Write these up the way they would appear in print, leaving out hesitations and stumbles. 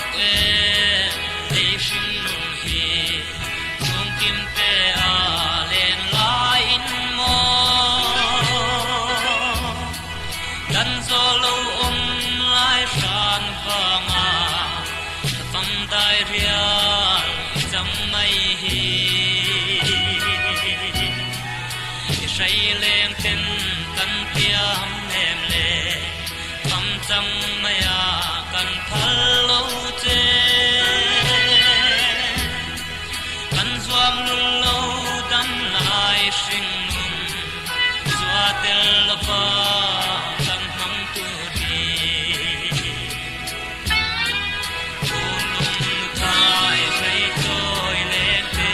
tak em lei hring nun hi chhungkim te a len laiin maw Dan zawh lo awm lai hran vanga thlafam dai rial i cham mai hi. I hrei leng ten kan tiam nem le fam chang maia kan phal lo che. Kan zuam lul lo dam lai hring nun Chua tel lova kan hmang tur hi. Phun lung nuthai hrei chawi leng te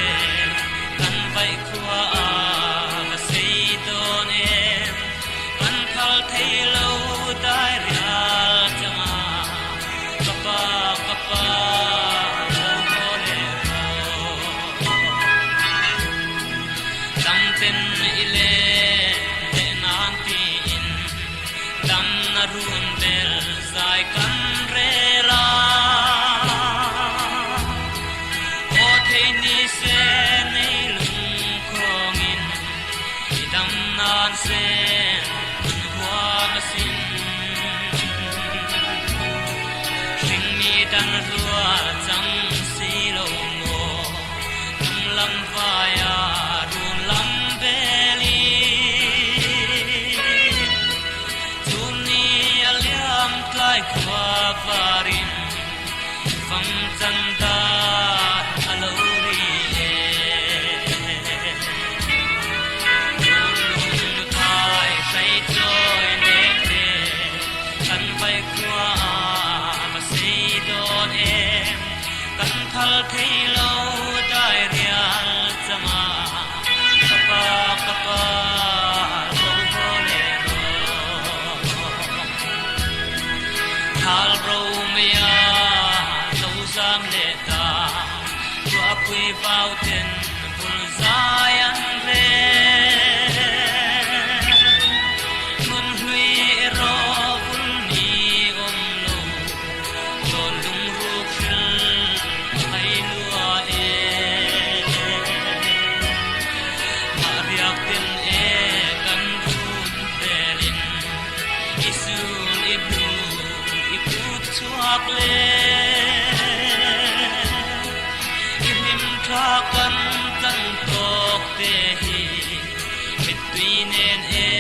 kan vaih khua a va sei dawn em. Kan phal thei lo dai rial changa ka pa ka pa lo haw leh rawh. Dam ten i len leh nan tiin dam na run bel zai kan rel a. Aw thei ni se nei lung khawngin i dam nan sen hun huam asin. Hringmi dan rual chang si lo maw tum lam Vaia run lam veli Chum ni a liam tlai khua varin Fam chan dan a lo ri e Run lung nu thai hrei chawi leng te Kan vai khua a va sei dawn em Kan phal thei lo dai rial changa ka pa ka pa lo haw leh rawh. Thal ro mai a lo zam leh ta, ruahpui vau ten bul zai an rel. Nun hlui erawh bul ni awm lo. Rawn lungruk hril hai lua e. Mah riak ten e kan run velin i sul i hnu i kut chhuak le. I hlim tha kan tlan tawk te hi mittui nen e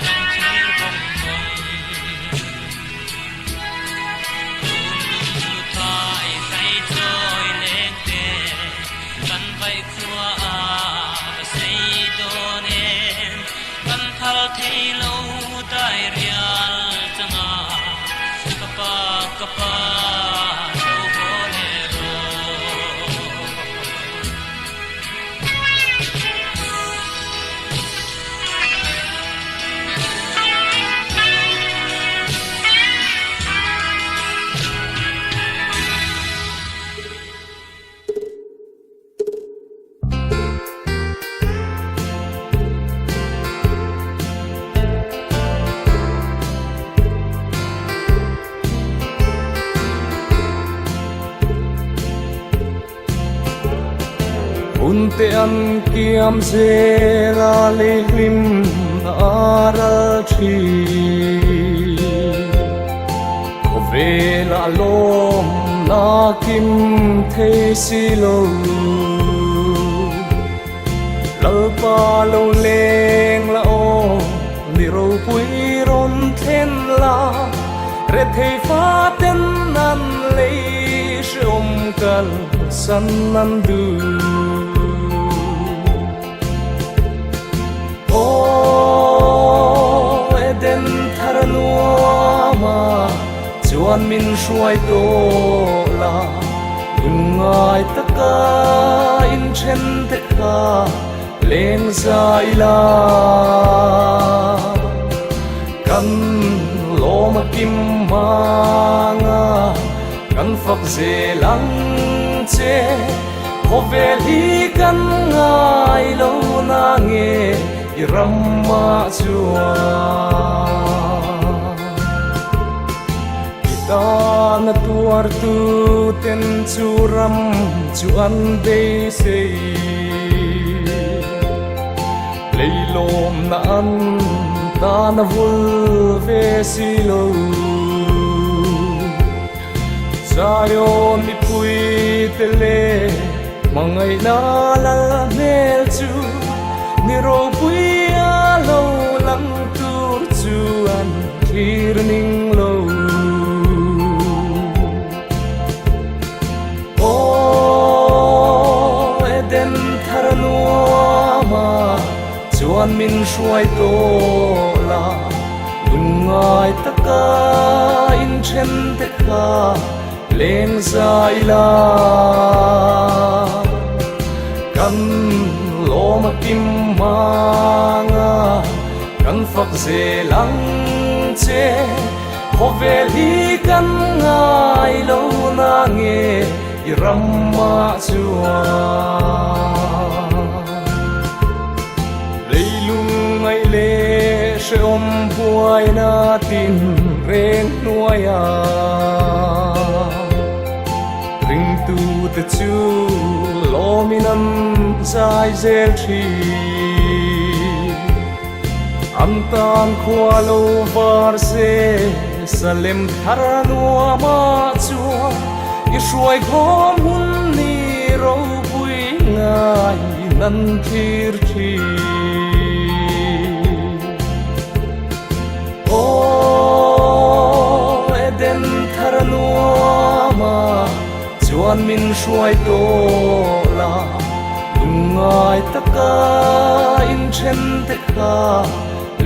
kan thlir vawng vawng. Hunte an kiam zel a lei hlim a ral thin. Khawvel a lawm na kim thei si lo. Lalpa lo leng la aw ni ropui rawn thlen la, rethei fa ten an lei hreawm kal san an duh. Aw Eden thar nuama chuan min hruai tawh la, Lungngai taka inthen te kha leng zai la. Kan lawm a kim manga kan fak zel ang che, khawvel hi kan ngai lo na nge i ramah chuan. Tana tuartu ten chu ram chu an beisei. Leilawmna an tana vul ve si lo. Zion mipui te leh hmangaihna lal hmel chu ni ropui a lo lang tur chu an thlir ning lo. Aw Eden thar nuama chuan min hruai tawh la, lungngai taka inthen te kha leng zai la. Kan lawm a kim manga kan fak zel ang che. Khawvel hi kan ngai lo na nge i ramah chuan leilung ngaih leh hrehawm buaina tin reng hnuaia ringtute chu lawmin an zai zel thin. An tan khua lo var se Salem thar nuamah chuan i hruai khawm hun ni ropui ngai nan thlir thin. Aw Eden thar nuamah chuan min hruai tawh la, lungngai taka inthen te kha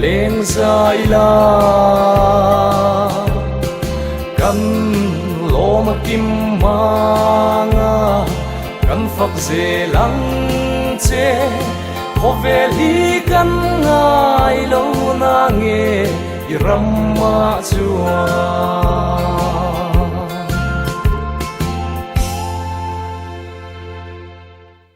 leng zai la. Kan lawm a kim manga kan fak zel ang che, khawvel hi kan ngai lo na nge i ramah chuan.